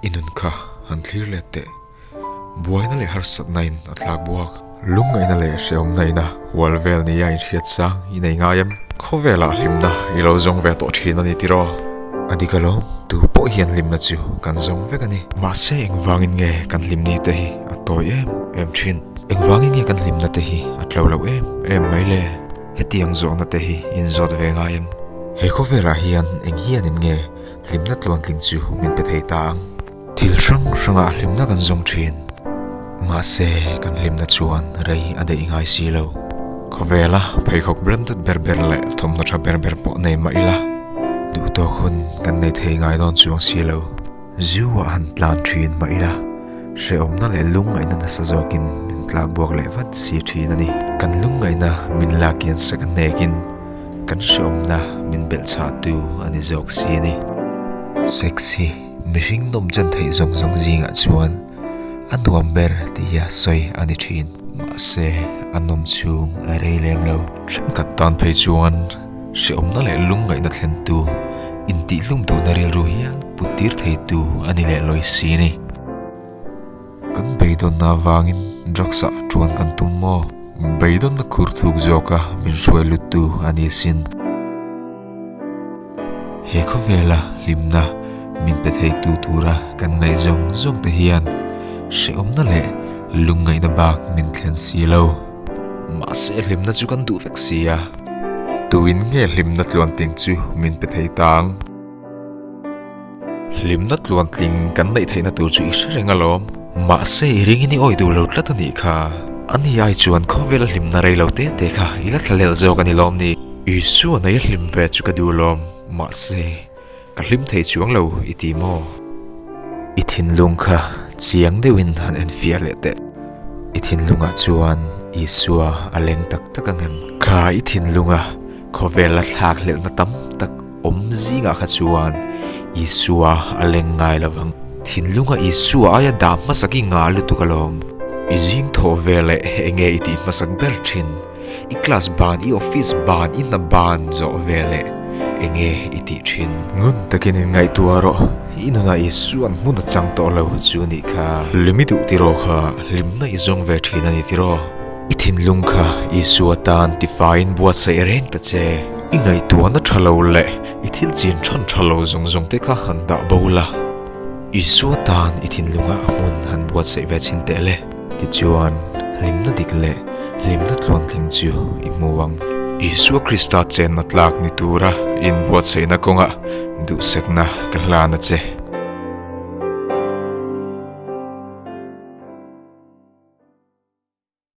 I nun kha han thlir let teh. Buaina leh harsatna in a tlak buak. Lungngaihna leh hrehawmna ina hual vel nia inhriat sang i nei ngai em? Khawvelah hlimna i lo zawng ve tawh thin a ni tiraw? A dik alawm, tu pawh hian hlimna chu kan zawng vek a ni. Mahse engvangin nge kan hlimni te hi a tawi em em thin? Engvangin nge kan hlimna te hi a tlo loh em em mai le? Hetiang zawhna te hi inzawt ve ngai em? He khawvelah hian eng hianin nge hlimna tluantling chu min pe thei ta ang? Thil hrang hrangah hlimna kan zawng thin. Mahse, kan hlimna chuan rei a daih ngai si lo. Khawvela pheikhawk branded ber ber leh thawmhnaw tha ber ber pawh nei mah ila, duhtawk hun kan nei thei ngai dawn chuang si lo. Zu-ah han tlan thin mah ila, hrehawmna leh lungngaihna nasa zawkin min tlak buak leh vat si thin a ni. Kan lungngaihna min lakian sak a hnekin kan hrehawmna min belhchhahtu a ni zawk si a ni. Sex hi mihring nawmchen theih zawng zawng zingah chuan a nuam ber tia sawi a ni thin. Mahse, a nawm chhung a rei lem lo. Thenkhat tan phei chuan Hrehawmna leh lungngaihna thlentu, intihhlum duhna rilru hial put tir theitu a ni leh lawi si a ni. Kan beidawnna avangin drugs ah tuan kan tum maw? Beidawnna khur thuk zawka min hruai luttu a ni sin. He khawvela hlimna min pe theitu tura kan ngaih zawng zawng te hian hrehawmna leh lungngaihna bak min thlen si lo. Mahse hlimna chu kan duh vek si a, tuin nge hlimna tluantling chu min pe thei ta ang? Hlimna tluantling kan neih theihna tur chu i hre reng alawm. Mahse i ringin i awi duh lo tlat a nih kha. Ani ai chuan khawvela hlimna rei lo te te kha i la thlahlel zawk a ni lawm ni? Isua nei a hlim ve chu ka duh lawm, mahse Ka hlim thei chuang lo i ti maw? I thinlung kha chiang deuhin han enfiah leh teh. I thinlungah chuan Isua a leng tak tak ang em? Kha i thinlunga khawvela thlakhlelhna tam tak awm zingah kha chuan Isua a leng ngai lo vang. Thinlunga Isua aia dah hmasak i ngah lutuk alawm. I zing thawh ve leh enge i tih hmasak ber thin? I class ban, i office ban, i hna ban zawh ve leh enge i tih thin? Ngun takin in ngaihtuah rawh, i nunah Isua'n hmun a chang tawh lo chu nih kha. Hlim i duh tiraw kha, hlimna i zawng ve thin a ni tiraw? I thinlung kha Isua tan tifaiin buatsaih reng ta che. I ngaihtuahna tha lo leh i thil chin than tha lo zawng zawng te kha han dah bo la, Isua tan i thinlungah hmun han buatsaih ve chhin teh le. Tichuan, hlimna dik leh hlimna tluantling chu i hmu ang. Isua Krista chenna tlak ni tura inbuatsaihna kawngah duhsakna ka hlan a che.